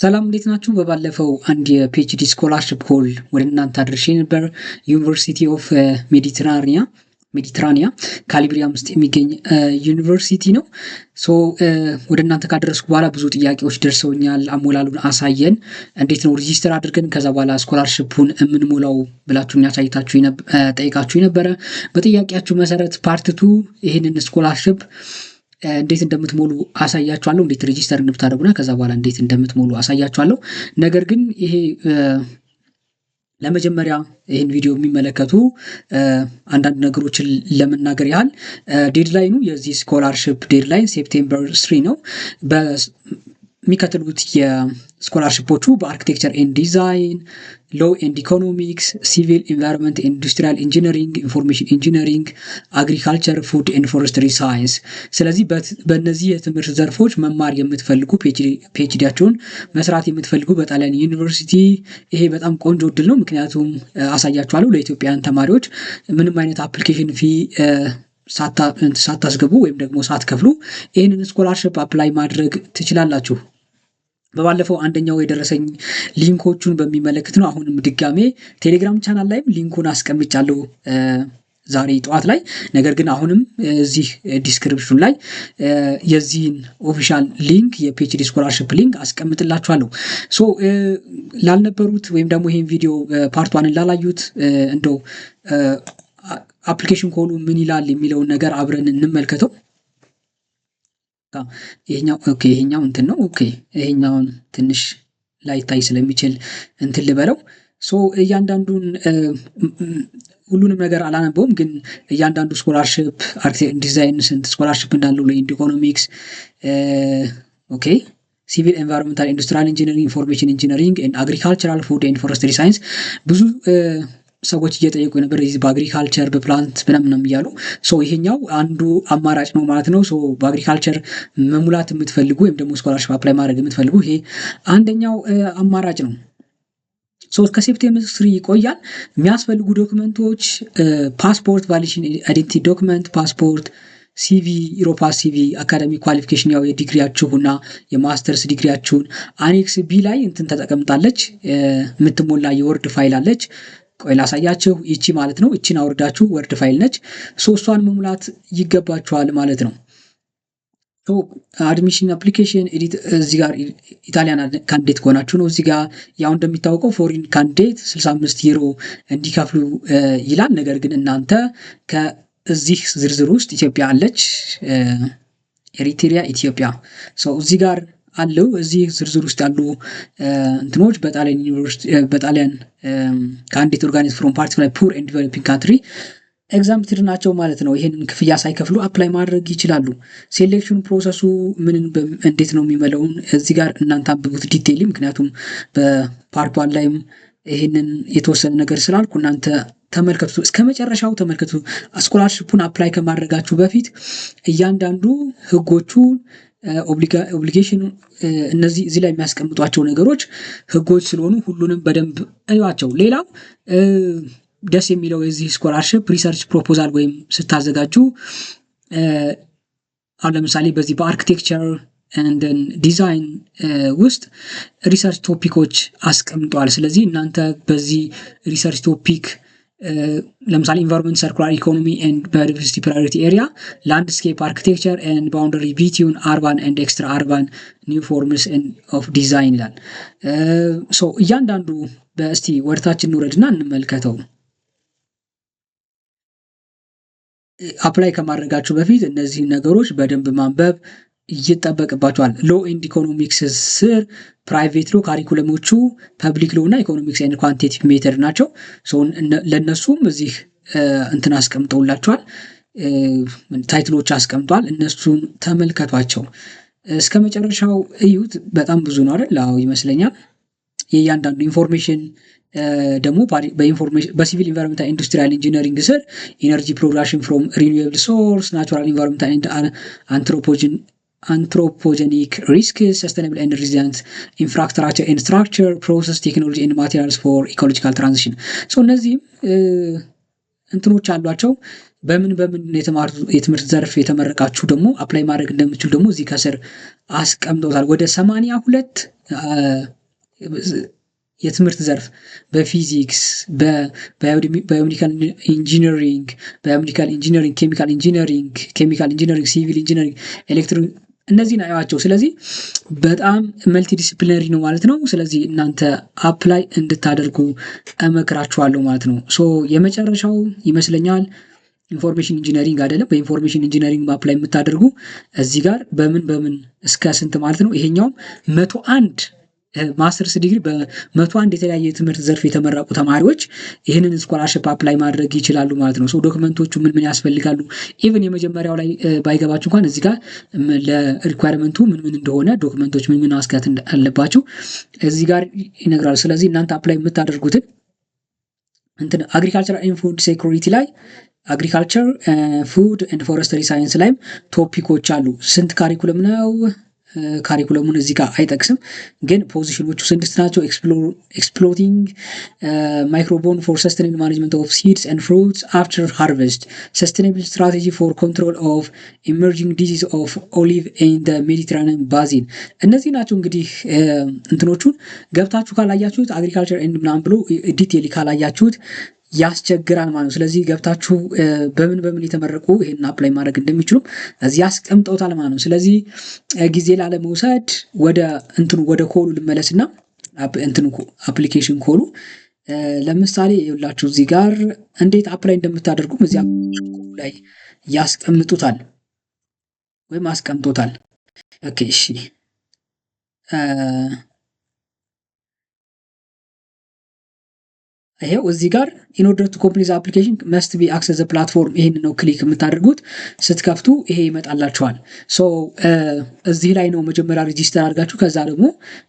ሰላም፣ እንዴት ናችሁ? በባለፈው አንድ የ PhD scholarship call ወደ እናንተ አድርሼ ነበር። University of Mediterranea ካሊብሪያም ውስጥ የሚገኝ ዩኒቨርሲቲ ነው። So ወደ እናንተ ካደረስኩ በኋላ ብዙ ጥያቄዎች ደርሰውኛል። አሞላሉን አሳየን፣ እንዴት ነው register አድርገን ከዛ በኋላ scholarship ኡን የምንሞላው ብላችሁ ያሳይታችሁ ጠይቃችሁ ነበረ። በጥያቄያችሁ መሰረት part two ይህንን scholarship እንዴት እንደምትሞሉ አሳያችኋለሁ። እንዴት register እንደምታደርጉና ከዛ በኋላ እንዴት እንደምትሞሉ አሳያችኋለሁ። ነገር ግን ይሄ ለመጀመሪያ ይህን ቪዲዮ የሚመለከቱ አንዳንድ ነገሮችን ለመናገር ያህል deadline ኑ፣ የዚህ scholarship deadline September 3 ነው። በሚከተሉት የ scholarship ኦቹ በ architecture and design፣ law and economics፣ civil environment፣ industrial engineering፣ information engineering፣ agriculture፣ food and forestry science። ስለዚህ በእነዚህ የትምህርት ዘርፎች መማር የምትፈልጉ፣ PhD ያችሁን መስራት የምትፈልጉ በጣሊያን ዩኒቨርሲቲ ይሄ በጣም ቆንጆ እድል ነው። ምክንያቱም አሳያችኋለሁ፣ ለኢትዮጵያውያን ተማሪዎች ምንም አይነት application fee ሳታስገቡ ወይም ደግሞ ሳትከፍሉ ይህንን scholarship apply ማድረግ ትችላላችሁ። በባለፈው አንደኛው የደረሰኝ link ኦቹን በሚመለከት ነው። አሁንም ድጋሜ ቴሌግራም ቻናል ላይም link ኡን አስቀምጫለሁ ዛሬ ጠዋት ላይ። ነገር ግን አሁንም እዚህ description ላይ የዚህን official link፣ የ PhD scholarship link አስቀምጥላችኋለሁ። So ላልነበሩት ወይም ደግሞ ይህን ቪዲዮ part one ን ላላዩት እንደው application call ኡ ምን ይላል የሚለውን ነገር አብረን እንመልከተው። ይሄኛው okay፣ ይሄኛው እንትን ነው። Okay፣ ይሄኛውን ትንሽ ላይታይ ስለሚችል እንትን ልበለው። So እያንዳንዱን ሁሉንም ነገር አላነበውም፣ ግን እያንዳንዱ scholarship design ስንት scholarship እንዳለው ለ economics፣ okay፣ civil environmental industrial engineering፣ information engineering፣ agricultural food and forestry science። ብዙ ሰዎች እየጠየቁ የነበር በ agriculture፣ በ plant ምናምን እያሉ። So ይሄኛው አንዱ አማራጭ ነው ማለት ነው። So በ agriculture መሙላት የምትፈልጉ ወይም ደግሞ scholarship apply ማድረግ የምትፈልጉ ይሄ አንደኛው አማራጭ ነው። So እስከ September 3 ይቆያል። የሚያስፈልጉ document ኦች ፓስፖርት፣ validation identity document፣ ፓስፖርት፣ CV፣ Europass CV፣ academic qualification ያው የዲግሪያችሁና የማስተርስ ዲግሪያችሁን። Annex B ላይ እንትን ተጠቀምጣለች፣ የምትሞላ የ Word file አለች። ቆይ ላሳያችሁ። ይቺ ማለት ነው። ይቺን አውርዳችሁ Word file ነች። So እሷን መሙላት ይገባችኋል ማለት ነው። Admission application edit እዚህ ጋር Italian candidate ከሆናችሁ ነው። እዚህ ጋር ያው እንደሚታወቀው foreign candidate 65 ዩሮ እንዲከፍሉ ይላል። ነገር ግን እናንተ ከዚህ ዝርዝር ውስጥ ኢትዮጵያ አለች፣ ኤሪትሪያ፣ ኢትዮጵያ፣ so እዚህ ጋር አለው። እዚህ ዝርዝር ውስጥ ያሉ እንትኖች በጣሊያን ዩኒቨርሲቲ በጣሊያን candidate organize from particular poor and developing country exempted ናቸው ማለት ነው። ይህንን ክፍያ ሳይከፍሉ apply ማድረግ ይችላሉ። Selection process ኡ ምንን እንዴት ነው የሚመለውን እዚህ ጋር እናንተ አንብቡት detail፣ ምክንያቱም በ part one ላይም ይህንን የተወሰነ ነገር ስላልኩ እናንተ ተመልከቱ፣ እስከ መጨረሻው ተመልከቱ። Scholarship ኡን apply ከማድረጋችሁ በፊት እያንዳንዱ ህጎቹን፣ obligation፣ እነዚህ እዚህ ላይ የሚያስቀምጧቸው ነገሮች ህጎች ስለሆኑ ሁሉንም በደንብ እዩዋቸው። ሌላው ደስ የሚለው የዚህ scholarship research proposal ወይም ስታዘጋጁ አሁን ለምሳሌ በዚህ በ architecture and design ውስጥ research topic ኦች አስቀምጠዋል። ስለዚህ እናንተ በዚህ research topic ለምሳሌ environment፣ circular economy and biodiversity priority area፣ landscape architecture and boundary between urban and extra urban new forms of design ይላል። So እያንዳንዱ በእስቲ ወደታችን እንውረድና እንመልከተው። Apply ከማድረጋችሁ በፊት እነዚህን ነገሮች በደንብ ማንበብ ይጠበቅባቸዋል። Law and economics ስር private law curriculum ኦቹ public law እና economics and quantitative method ናቸው። ለእነሱም እዚህ እንትን አስቀምጠውላቸዋል፣ title ኦች አስቀምጧል። እነሱን ተመልከቷቸው። እስከ መጨረሻው እዩት። በጣም ብዙ ነው አይደል? አዎ ይመስለኛል። የእያንዳንዱ information ደግሞ በ civil environmental industrial engineering ስር energy production from renewable source፣ natural environmental anthropogenic risk፣ sustainable and resilient infrastructure and structure፣ process technology and materials for ecological transition። እነዚህም እንትኖች አሏቸው። በምን በምን የትምህርት ዘርፍ የተመረቃችሁ ደግሞ apply ማድረግ እንደምትችሉ ደግሞ እዚህ ከስር አስቀምጠውታል። ወደ 82 የትምህርት ዘርፍ በፊዚክስ፣ በ biomedical engineering፣ biomedical engineering፣ chemical engineering፣ chemical engineering፣ civil engineering፣ electro እነዚህን አዩዋቸው። ስለዚህ በጣም multidisciplinary ነው ማለት ነው። ስለዚህ እናንተ apply እንድታደርጉ እመክራችኋለሁ ማለት ነው። So የመጨረሻው ይመስለኛል information engineering አይደለም። በ information engineering apply የምታደርጉ እዚህ ጋር በምን በምን እስከ ስንት ማለት ነው። ይሄኛውም 101 masters degree በ101 የተለያየ የትምህርት ዘርፍ የተመረቁ ተማሪዎች ይህንን scholarship apply ማድረግ ይችላሉ ማለት ነው። So document ኦቹ ምን ምን ያስፈልጋሉ? Even የመጀመሪያው ላይ ባይገባችሁ እንኳን እዚህ ጋር ለ requirement ኡ ምን ምን እንደሆነ፣ document ኦች ምን ምን ማስገባት እንዳለባችሁ እዚህ ጋር ይነግራሉ። ስለዚህ እናንተ apply የምታደርጉትን እንትን agriculture and food security ላይ፣ agriculture, food and forestry science ላይም topic ኦች አሉ። ስንት curriculum ነው? Curriculum ኡን እዚህ ጋር አይጠቅስም፣ ግን ፖዚሽኖቹ ስድስት ናቸው። Exploiting microbiome for sustainable management of seeds and fruits after harvest, sustainable strategy for control of emerging disease of olive in Mediterranean basin። እነዚህ ናቸው። እንግዲህ እንትኖቹን ገብታችሁ ካላያችሁት፣ agriculture and ምናምን ብሎ detail ካላያችሁት ያስቸግራል ማለት ነው። ስለዚህ ገብታችሁ በምን በምን የተመረቁ ይሄን apply ማድረግ እንደሚችሉም እዚህ ያስቀምጠውታል ማለት ነው። ስለዚህ ጊዜ ላለመውሰድ ወደ እንትኑ ወደ call ኡ ልመለስና እንትኑ application call ኡ ለምሳሌ የሁላችሁ እዚህ ጋር እንዴት apply እንደምታደርጉም እዚህ application call ኡ ላይ ያስቀምጡታል ወይም አስቀምጦታል። Okay፣ እሺ፣ ይሄው እዚህ ጋር in order to complete application must be access platform፣ ይሄን ነው click የምታደርጉት። ስትከፍቱ ይሄ ይመጣላችኋል። So እዚህ ላይ ነው መጀመሪያ register አድርጋችሁ ከዛ ደግሞ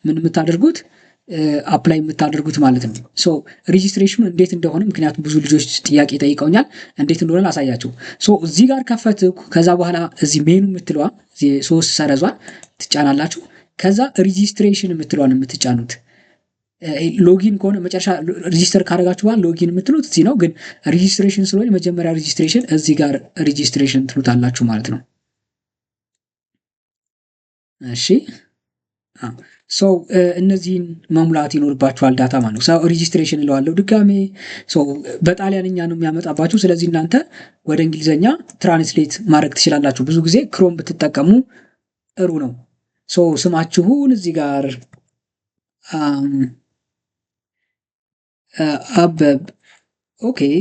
ምን የምታደርጉት፣ apply የምታደርጉት ማለት ነው። So registration ኑ እንዴት እንደሆነ፣ ምክንያቱም ብዙ ልጆች ጥያቄ ጠይቀውኛል፣ እንዴት እንደሆነ ላሳያችሁ። So እዚህ ጋር ከፈትኩ። ከዛ በኋላ እዚህ ሜኑ የምትለዋ ሶስት ሰረዟን ትጫናላችሁ። ከዛ registration የምትለዋን የምትጫኑት፣ login ከሆነ መጨረሻ register ካደረጋችሁ በኋላ login የምትሉት እዚህ ነው። ግን registration ስለሆነ መጀመሪያ registration እዚህ ጋር registration ትሉታላችሁ ማለት ነው። እሺ፣ so እነዚህን መሙላት ይኖርባችኋል data ማለት ነው። So registration እለዋለሁ ድጋሜ። በጣሊያንኛ ነው የሚያመጣባችሁ። ስለዚህ እናንተ ወደ እንግሊዝኛ translate ማድረግ ትችላላችሁ። ብዙ ጊዜ Chrome ብትጠቀሙ ጥሩ ነው። So ስማችሁን እዚህ ጋር አበብ፣ okay።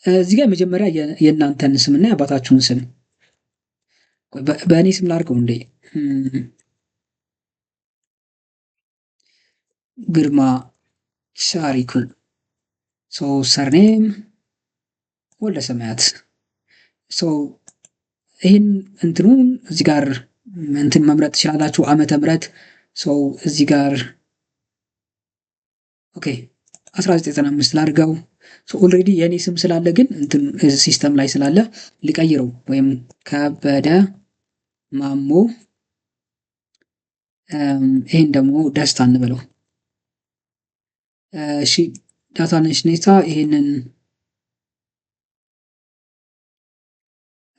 እዚህ ጋር መጀመሪያ የእናንተን ስምና የአባታችሁን ስም፣ በእኔ ስም ላድርገው እንዴ? ግርማ ታሪኩ፣ so surname ወልደ ሰማያት። So ይህን እንትኑን እዚህ ጋር እንትን መምረጥ ትችላላችሁ። ዓመተ ምሕረት so እዚህ ጋር okay 1995 ላድርገው። Already የእኔ ስም ስላለ ግን እንትን system ላይ ስላለ ልቀይረው፣ ወይም ከበደ ማሞ፣ ይህን ደግሞ ደስታ እንበለው። እሺ፣ data ነሽኔታ ይሄንን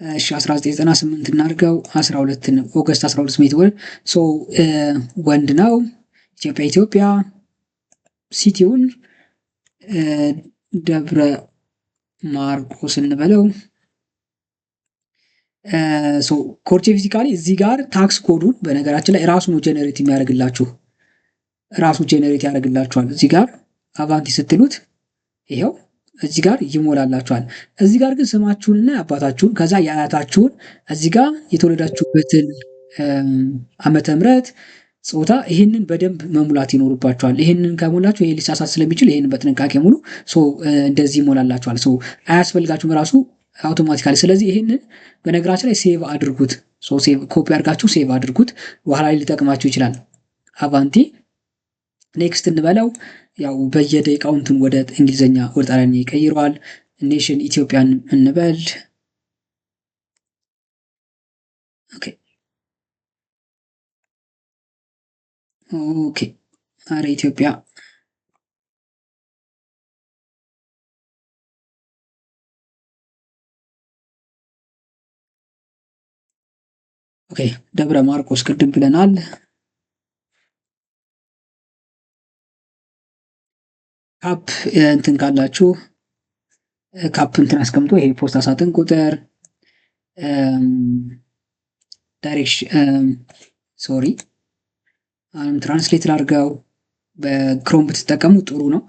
እሺ 1998 እናድርገው። 12 August 12 ሜትር ወር፣ so ወንድ ነው። ኢትዮጵያ ኢትዮጵያ፣ city ውን ደብረ ማርቆስ እንበለው። Codice fiscale እዚህ ጋር tax code ኡን በነገራችን ላይ ራሱ ነው generate የሚያደርግላችሁ፣ ራሱ generate ያደርግላችኋል። እዚህ ጋር avanti ስትሉት ይኸው እዚህ ጋር ይሞላላችኋል። እዚህ ጋር ግን ስማችሁንና የአባታችሁን ከዛ የአያታችሁን፣ እዚህ ጋር የተወለዳችሁበትን ዓመተ ምሕረት፣ ጾታ፣ ይህንን በደንብ መሙላት ይኖርባችኋል። ይህንን ከሞላችሁ ይሄ ሊሳሳት ስለሚችል ይህንን በጥንቃቄ ሙሉ። እንደዚህ ይሞላላችኋል። አያስፈልጋችሁም ራሱ automatically። ስለዚህ ይህንን በነገራችን ላይ save አድርጉት። ኮፒ አድርጋችሁ save አድርጉት። በኋላ ላይ ሊጠቅማችሁ ይችላል። Avanti, next እንበለው። ያው በየደቂቃው እንትን ወደ እንግሊዝኛ ወደ ጣሊያን ይቀይረዋል። Nation ኢትዮጵያን እንበል። Okay፣ አረ ኢትዮጵያ። Okay፣ ደብረ ማርቆስ ቅድም ብለናል። CAP እንትን ካላችሁ CAP እንትን አስቀምጦ ይሄ ፖስታ ሳጥን ቁጥር፣ direction፣ sorry፣ አሁንም translate ላድርገው። በ Chrome ብትጠቀሙ ጥሩ ነው።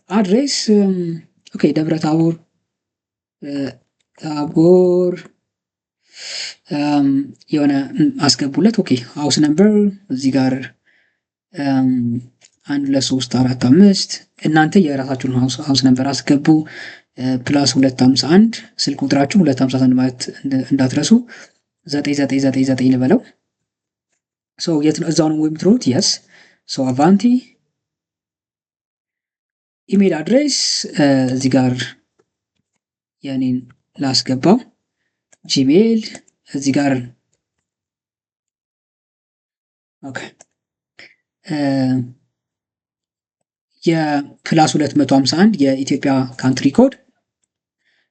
Address፣ okay፣ ደብረ ታቦር፣ ታቦር የሆነ አስገቡለት። Okay፣ house number እዚህ ጋር አንድ፣ ሁለት፣ ሶስት፣ አራት፣ አምስት፣ እናንተ የራሳችሁን house number አስገቡ። +251፣ ስልክ ቁጥራችሁ 251 ማለት እንዳትረሱ። 9999 ልበለው። So የት ነው? እዛው ነው የምትኖሩት? Yes። So avanti። Email address እዚህ ጋር የኔን ላስገባው፣ Gmail እዚህ ጋር። Okay፣ የ +251 የኢትዮጵያ country code፣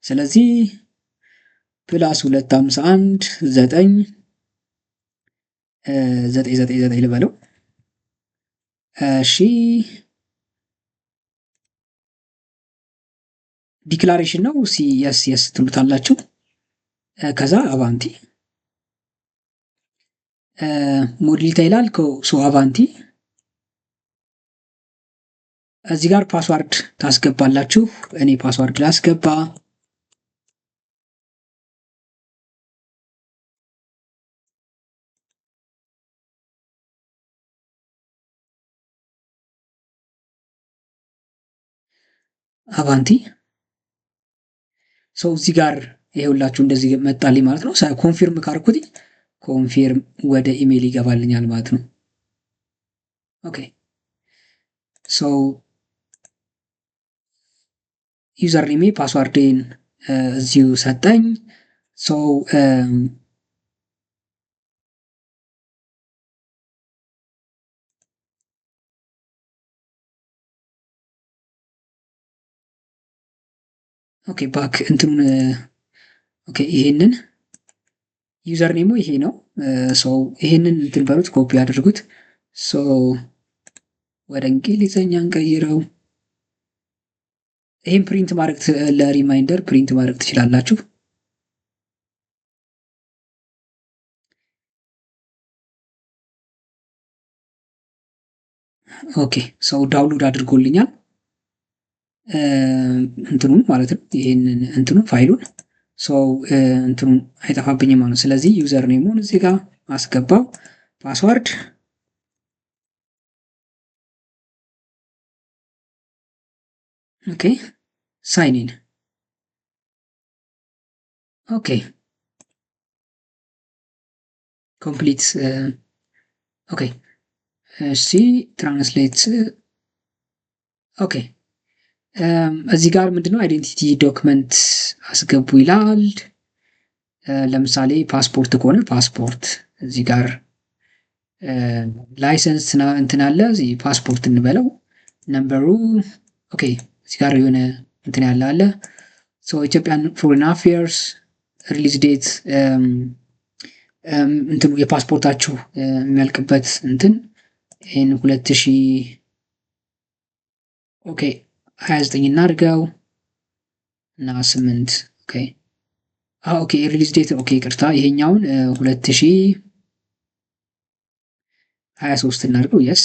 ስለዚህ +251 9 9 9 9 ልበለው። እሺ፣ declaration ነው። ሲ yes ትሉታላችሁ። ከዛ avanti። Modalità ይላል። So avanti። እዚህ ጋር password ታስገባላችሁ። እኔ password ላስገባ። Avanti። So እዚህ ጋር ይሄውላችሁ እንደዚህ መጣልኝ ማለት ነው። Confirm ካርኩት confirm ወደ ኢሜይል ይገባልኛል ማለት ነው። Okay፣ so username ኤ password ኤን እዚሁ ሰጠኝ። So okay፣ back እንትኑን፣ okay፣ ይሄንን username ኡ ይሄ ነው። So ይሄንን እንትን በሉት፣ ኮፒ አድርጉት። So ወደ እንግሊዘኛ እንቀይረው። ይህን print ማድረግ፣ ለ reminder print ማድረግ ትችላላችሁ። Okay፣ so download አድርጎልኛል እንትኑን ማለት ነው። ይሄንን እንትኑን ፋይሉን፣ so እንትኑን አይጠፋብኝም ማለት ነው። ስለዚህ username ኡን እዚህ ጋር አስገባው፣ password፣ okay፣ sign in፣ okay፣ complete። Okay፣ እሺ፣ translate፣ okay፣ እዚህ ጋር ምንድነው identity document አስገቡ ይላል። ለምሳሌ ፓስፖርት ከሆነ ፓስፖርት፣ እዚህ ጋር license እንትን አለ፣ እዚህ ፓስፖርት እንበለው። Number ኡ፣ okay፣ እዚህ ጋር የሆነ እንትን ያለ አለ። So Ethiopian Foreign Affairs release date፣ እንትኑ የፓስፖርታችሁ የሚያልቅበት እንትን ይህን 2000፣ okay፣ 29 እናድርገው እና 8፣ okay፣ release date፣ okay፣ ይቅርታ፣ ይሄኛውን 2023 እናድርገው፣ yes፣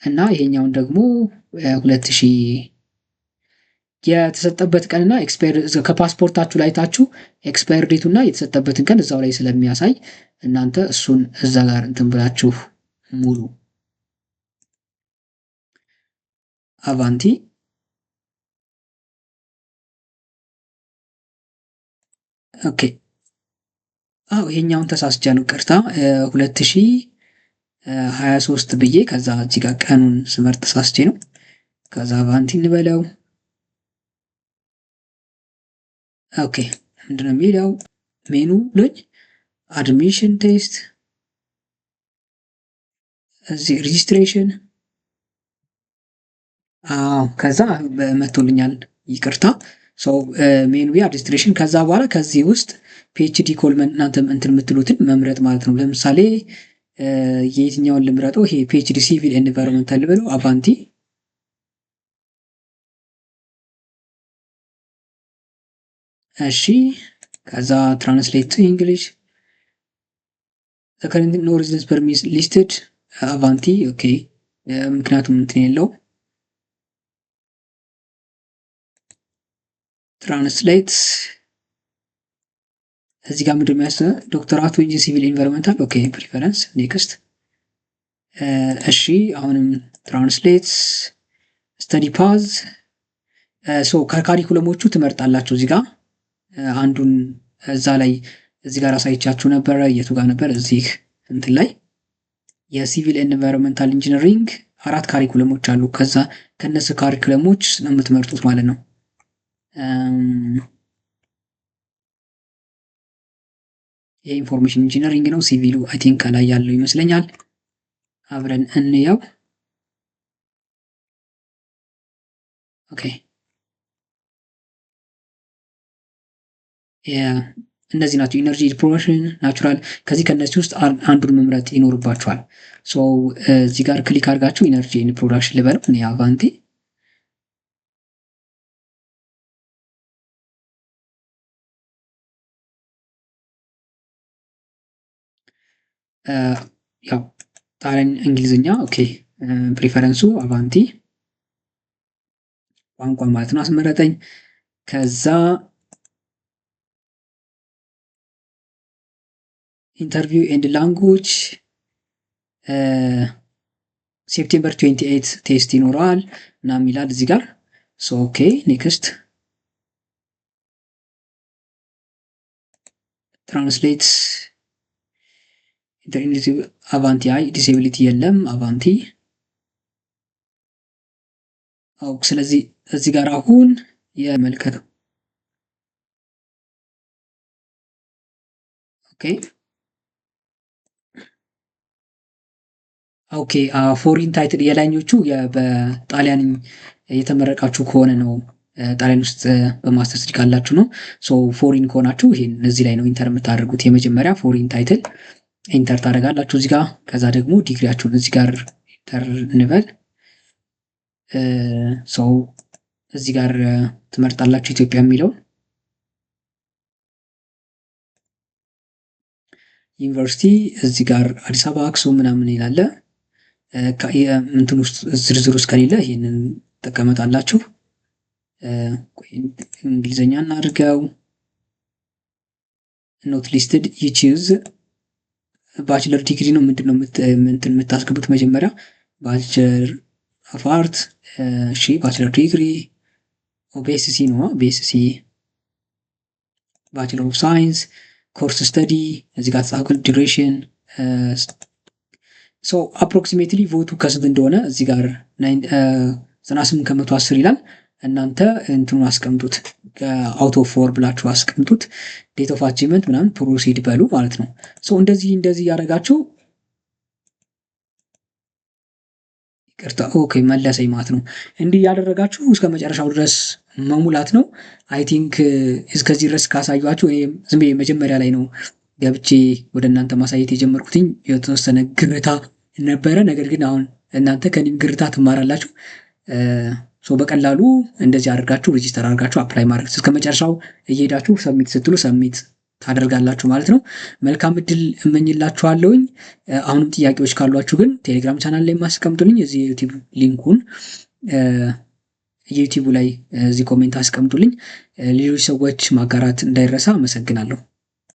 እና ይሄኛውን ደግሞ 2000 የተሰጠበት ቀንና expire ከፓስፖርታችሁ ላይ ታችሁ expire date ኡ እና የተሰጠበትን ቀን እዛው ላይ ስለሚያሳይ እናንተ እሱን እዛ ጋር እንትን ብላችሁ ሙሉ። Avanti። Okay፣ አዎ፣ ይሄኛውን ተሳስቻለሁ፣ ይቅርታ፣ 2023 ብዬ ከዛ እዚህ ጋር ቀኑን ስመርጥ ተሳስቼ ነው። ከዛ avanti እንበለው። Okay፣ ምንድነው የሚለው? ሜኑ ልኝ admission test፣ እዚህ registration፣ አዎ፣ ከዛ መቶልኛል። ይቅርታ። So menu registration ከዛ በኋላ ከዚህ ውስጥ PhD column እናንተ እንትን የምትሉትን መምረጥ ማለት ነው። ለምሳሌ የየትኛውን ልምረጠው? ይሄ PhD civil environmental ልበለው፣ avanti። እሺ፣ ከዛ translate to English፣ current no residence permit listed፣ avanti፣ okay። ምክንያቱም እንትን የለው። Translate። እዚህ ጋር ምንድን የሚያስ doctorate in civil environmental፣ okay፣ preference፣ next። እሺ፣ አሁንም translate፣ study path፣ so ከ curriculum ኦቹ ትመርጣላችሁ። እዚህ ጋር አንዱን እዛ ላይ እዚህ ጋር አሳይቻችሁ ነበረ። የቱ ጋር ነበር? እዚህ እንትን ላይ የ civil environmental engineering አራት curriculum ኦች አሉ። ከዛ ከነሱ curriculum ኦች ነው የምትመርጡት ማለት ነው። የ information engineering ነው። Civil ኡ I think ከላይ ያለው ይመስለኛል። አብረን እንየው። Okay፣ እነዚህ ናቸው። Energy production፣ natural፣ ከዚህ ከእነዚህ ውስጥ አንዱን መምረጥ ይኖርባችኋል። So እዚህ ጋር click አድርጋችሁ energy production ልበለው እኔ፣ avanti። ያው ጣሊያን፣ እንግሊዝኛ፣ okay፣ preference ኡ avanti፣ ቋንቋ ማለት ነው አስመረጠኝ። ከዛ interview and language September 28 test ይኖረዋል ምናምን ይላል እዚህ ጋር። So okay, next፣ translate፣ avanti፣ አይ disability የለም፣ avanti። ስለዚህ እዚህ ጋር አሁን የመልከተው፣ okay፣ foreign title የላይኞቹ በጣሊያን የተመረቃችሁ ከሆነ ነው፣ ጣሊያን ውስጥ በማስተርስ ካላችሁ ነው። So foreign ከሆናችሁ ይሄን እዚህ ላይ ነው enter የምታደርጉት። የመጀመሪያ foreign title enter ታደርጋላችሁ እዚህ ጋር። ከዛ ደግሞ ዲግሪያችሁን እዚህ ጋር enter እንበል። So እዚህ ጋር ትመርጣላችሁ ኢትዮጵያ የሚለውን፣ ዩኒቨርሲቲ እዚህ ጋር አዲስ አበባ፣ አክሱም ምናምን ይላል። እንትን ውስጥ ዝርዝር ውስጥ ከሌለ ይህንን ትጠቀመጣላችሁ። እንግሊዝኛ እናድርገው። Not listed፣ you choose bachelor degree ነው። ምንድን ነው እንትን የምታስገቡት መጀመሪያ bachelor of art፣ እሺ፣ bachelor degree፣ BSc ነው፣ BSc፣ bachelor of science፣ course study እዚህ ጋር ተጻፍኩ፣ duration፣ so approximately vote ኡ ከስንት እንደሆነ እዚህ ጋር 98 ከ110 ይላል። እናንተ እንትኑን አስቀምጡት፣ out of four ብላችሁ አስቀምጡት። Date of achievement ምናምን proceed በሉ ማለት ነው። So እንደዚህ እንደዚህ እያደረጋችሁ፣ ይቅርታ፣ okay፣ መለሰኝ ማለት ነው። እንዲህ እያደረጋችሁ እስከ መጨረሻው ድረስ መሙላት ነው። I think እስከዚህ ድረስ ካሳየኋችሁ፣ ዝም ብዬ መጀመሪያ ላይ ነው ገብቼ ወደ እናንተ ማሳየት የጀመርኩትኝ፣ የተወሰነ ግርታ ነበረ። ነገር ግን አሁን እናንተ ከኔም ግርታ ትማራላችሁ። So በቀላሉ እንደዚህ አድርጋችሁ register አድርጋችሁ apply ማድረግ፣ እስከ መጨረሻው እየሄዳችሁ submit ስትሉ submit ታደርጋላችሁ ማለት ነው። መልካም እድል እመኝላችኋለሁኝ። አሁንም ጥያቄዎች ካሏችሁ ግን ቴሌግራም ቻናል ላይ ማስቀምጡልኝ። እዚህ የዩቲዩብ link ኡን ዩቲዩቡ ላይ እዚህ comment አስቀምጡልኝ። ሌሎች ሰዎች ማጋራት እንዳይረሳ። አመሰግናለሁ።